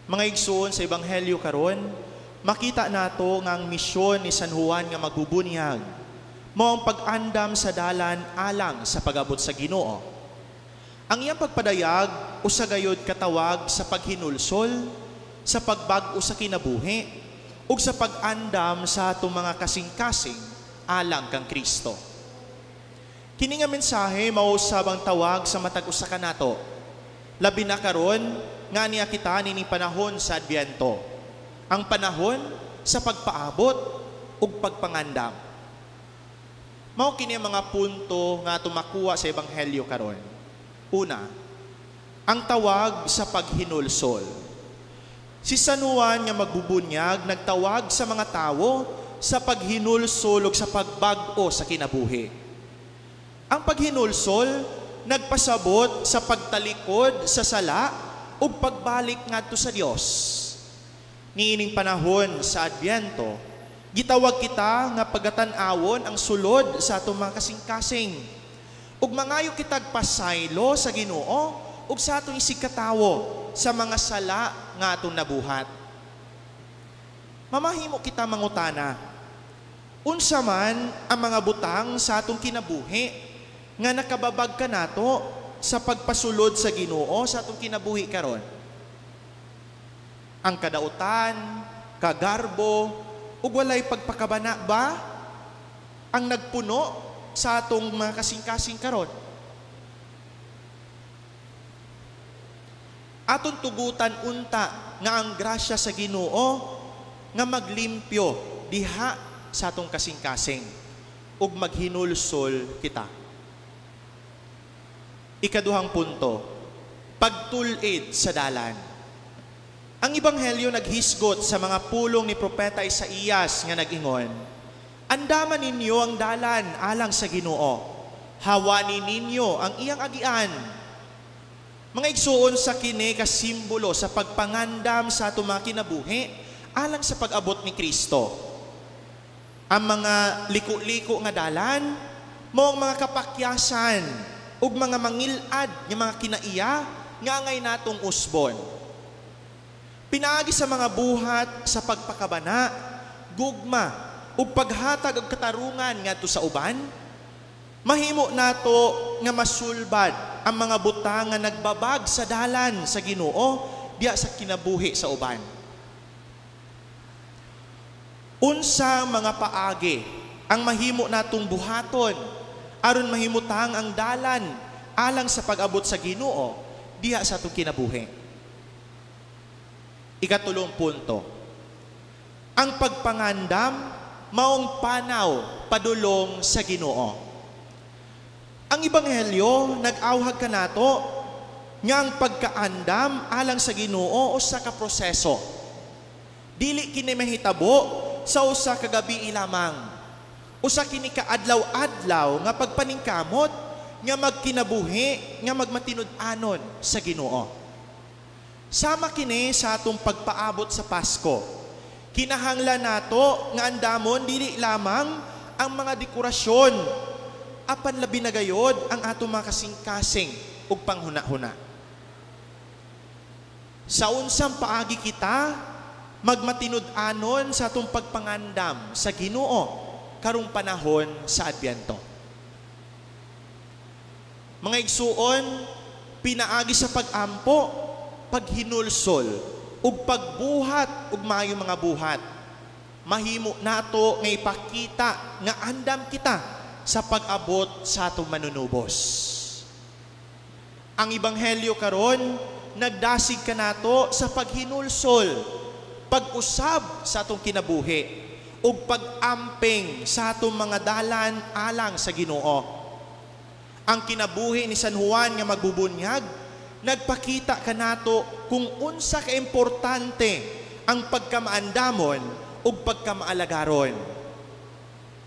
Mga igsoon, sa ebanghelyo karon, makita nato nga ang misyon ni San Juan nga magbubunyag mao ang pag-andam sa dalan alang sa pag-abot sa Ginoo. Ang iyang pagpadayag usa gayod katawag sa paghinulsol, sa pagbag-o sa kinabuhi, ug sa pag-andam sa atong mga kasing-kasing alang kang Kristo. Kini nga mensahe mao usab ang tawag sa matag usa kanato. Labi na karon nga niya kita nining panahon sa Adbyento. Ang panahon sa pagpaabot ug pagpangandam. Mao kini ang mga punto nga atong makuha sa ebanghelyo karon. Una, ang tawag sa paghinulsol. Si San Juan nga magbubunyag nagtawag sa mga tawo sa paghinulsol ug sa pagbag-o sa kinabuhi. Ang paghinulsol nagpasabot sa pagtalikod sa sala ug pagbalik ngadto sa Dios. Niining panahon sa Adbyento, gitawag kita nga pagatan-awon ang sulod sa atong mga kasing-kasing. Ug mangayo kitag pasaylo sa Ginoo ug sa atong isigkatawo sa mga sala nga atong nabuhat. Mamahimo kita mangutana, unsa man ang mga butang sa atong kinabuhi nga nakababag kanato sa pagpasulod sa Ginoo sa atong kinabuhi karon? Ang kadautan, kagarbo, ug walay pagpakabana ba ang nagpuno sa atong mga kasing-kasing karon? Atong tugutan unta nga ang grasya sa Ginoo nga maglimpyo diha sa atong kasing-kasing ug maghinulsol kita. Ikaduhang punto, pagtul-id sa dalan. Ang ebanghelyo naghisgot sa mga pulong ni Propeta Isaías nga nag-ingon, "Andaman ninyo ang dalan alang sa Ginoo, hawani ninyo ang iyang agian." Mga igsuon, sa kini ka simbolo sa pagpangandam sa atong mga kinabuhi alang sa pag-abot ni Kristo. Ang mga liko-liko nga dalan mao ang mga kapakyasan ug mga mangilad nga mga kinaiya nga angay natong usbon. Pinaagi sa mga buhat sa pagpakabana, gugma ug paghatag og katarungan ngadto sa uban, mahimo nato nga masulbad ang mga butang nga nagbabag sa dalan sa Ginoo diha sa kinabuhi sa uban. Unsa mga paagi ang mahimo natong buhaton aron mahimutang ang dalan alang sa pag-abot sa Ginoo diha sa atong kinabuhi? Ikatulong punto, ang pagpangandam maong panaw padulong sa Ginoo. Ang ebanghelyo nag-awhag kanato nga ang pagkaandam alang sa Ginoo usa ka proseso. Dili kini mahitabo sa usa ka gabi lamang. Usa kini ka adlaw-adlaw nga pagpaningkamot nga magkinabuhi nga magmatinud-anon sa Ginoo. Sama kini sa atong pagpaabot sa Pasko. Kinahanglan nato nga andamon dili lamang ang mga dekorasyon apan labi na gayod ang atong mga kasing-kasing ug panghuna-huna. Sa unsang paagi kita magmatinud-anon sa atong pagpangandam sa Ginoo karong panahon sa Adbyento? Mga igsuon, pinaagi sa pag-ampo, paghinulsol, ug pagbuhat ug maayong mga buhat, mahimo nato nga ipakita nga andam kita sa pag-abot sa atong manunubos. Ang ebanghelyo karon nagdasig kanato sa paghinulsol, pag-usab sa atong kinabuhi, ug pag-amping sa atong mga dalan alang sa Ginoo. Ang kinabuhi ni San Juan nga magbubunyag nagpakita kanato kung unsa ka importante ang pagkamaandamon ug pagkamaalagaron.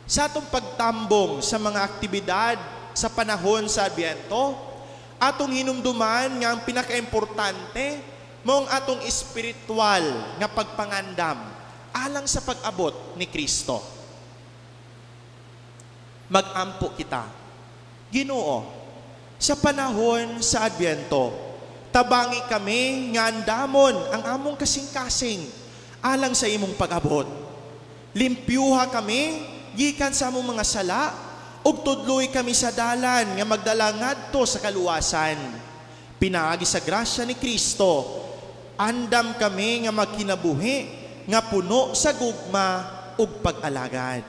Sa atong pagtambong sa mga aktibidad sa panahon sa Adbyento, atong hinumduman nga ang pinakaimportante mao ang atong espiritual nga pagpangandam alang sa pag-abot ni Kristo. Mag-ampo kita. Ginoo, sa panahon sa Adbyento, Tabangi kami nga andamon ang among kasing-kasing alang sa imong pag-abot. Limpyuha kami gikan sa among mga sala ug tudloi kami sa dalan nga magdala ngadto sa kaluwasan. Pinaagi sa grasya ni Kristo, andam kami nga magkinabuhi nga puno sa gugma ug pag-alagad.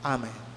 Amen.